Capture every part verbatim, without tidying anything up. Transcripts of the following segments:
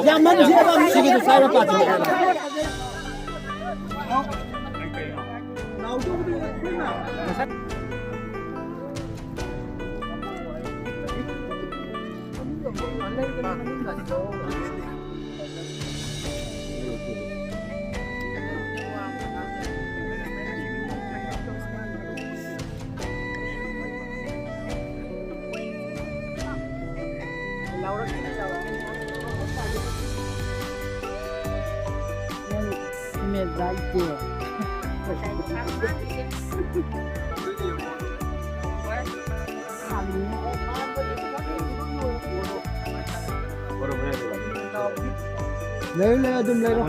ꯌꯥꯝꯃꯟꯈ꯭ꯔꯦꯕ ꯃꯤ꯫ ꯁꯤꯒꯤꯗꯨ ꯆꯥꯏꯕ ꯄꯥꯠꯇꯨ꯫ ꯂꯩꯌꯨ, ꯂꯩꯌꯨ, ꯑꯗꯨꯝ ꯂꯩꯔꯣ꯫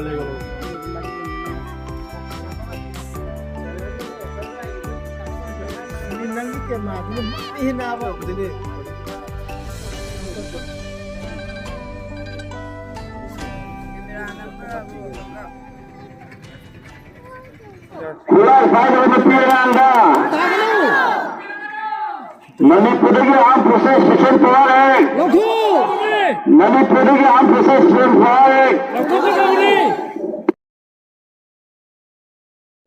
ꯅꯪꯒꯤ ꯀꯦꯃꯦꯔꯥꯗꯨꯅ ꯃꯨꯠꯂꯤꯍꯦ ꯅꯥꯕ꯫ ꯈꯨꯠꯂꯥꯏ ꯄꯥꯏꯗꯕ ꯅꯨꯄꯤ ꯑꯉꯥꯡꯗ ꯃꯅꯤꯄꯨꯔꯗꯒꯤ armed forces special power act, ꯂꯧꯊꯣꯛ! ꯃꯅꯤꯄꯨꯔꯗꯒꯤ armed forces special power act꯫ ꯂꯧꯊꯣꯛꯀꯗꯕꯅꯤ!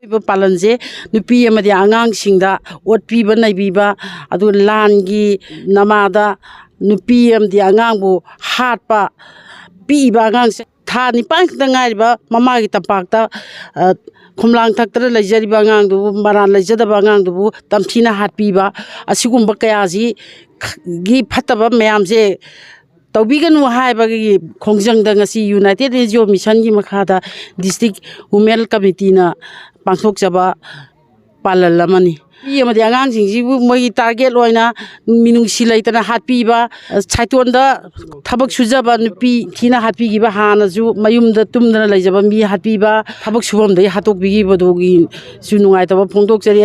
ꯑꯣꯏꯕ ꯄꯥꯂꯟꯁꯦ ꯅꯨꯄꯤ ꯑꯃꯗꯤ ꯑꯉꯥꯡꯁꯤꯡꯗ ꯑꯣꯠꯄꯤꯕ ꯅꯩꯕꯤꯕ, ꯑꯗꯨꯒ ꯂꯥꯟꯒꯤ ꯅꯃꯥꯗ ꯅꯨꯄꯤ ꯑꯃꯗꯤ ꯑꯉꯥꯡꯕꯨ ꯍꯥꯠꯄ, ꯄꯤꯛꯏꯕ ꯑꯉꯥꯡꯁꯦ ꯊꯥ ꯅꯤꯄꯥꯟ ꯈꯛꯇ ꯉꯥꯏꯔꯤꯕ ꯃꯃꯥꯒꯤ ꯇꯝꯄꯥꯛꯇ, ꯑ, ꯈꯣꯝꯂꯥꯡ ꯊꯛꯇꯅ ꯂꯩꯖꯔꯤꯕ ꯑꯉꯥꯡꯗꯨꯕꯨ, ꯃꯔꯥꯜ ꯂꯩꯖꯗꯕ ꯑꯉꯥꯡꯗꯨꯕꯨ ꯇꯝꯊꯤꯅ ꯍꯥꯠꯄꯤꯕ, ꯑꯁꯤꯒꯨꯝꯕ ꯀꯌꯥꯁꯤ ꯒꯤ ꯐꯠꯇꯕ ꯃꯌꯥꯝꯁꯦ ꯇꯧꯕꯤꯒꯅꯨ ꯍꯥꯏꯕꯒꯤ ꯈꯣꯡꯖꯪꯗ ꯉꯁꯤ United NGO Mission ꯒꯤ ꯃꯈꯥꯗ District Women Committee ꯅ ꯄꯥꯡꯊꯣꯛꯆꯕ ꯄꯥꯂꯟ ꯑꯃꯅꯤ꯫ ꯅꯨꯄꯤ ꯑꯃꯗꯤ ꯑꯉꯥꯡꯁꯤꯡꯁꯤꯕꯨ ꯃꯣꯏꯒꯤ target ꯑꯣꯏꯅ ꯃꯤꯅꯨꯡꯁꯤ ꯂꯩꯇꯅ ꯍꯥꯠꯄꯤꯕ, ꯁꯥꯏꯇꯣꯟꯗ ꯊꯕꯛ ꯁꯨꯖꯕ ꯅꯨꯄꯤ ꯊꯤꯅ ꯍꯥꯠꯄꯤꯈꯤꯕ, ꯍꯥꯟꯅꯁꯨ ꯃꯌꯨꯝꯗ ꯇꯨꯝꯗꯅ ꯂꯩꯖꯕ ꯃꯤ ꯍꯥꯠꯄꯤꯕ, ꯊꯕꯛ ꯁꯨꯐꯝꯗꯒꯤ ꯍꯥꯠꯇꯣꯛꯄꯤꯈꯤꯕꯗꯨꯒꯤꯁꯨ ꯅꯨꯡꯉꯥꯏꯇꯕ ꯐꯣꯡꯗꯣꯛꯆꯔꯤ꯫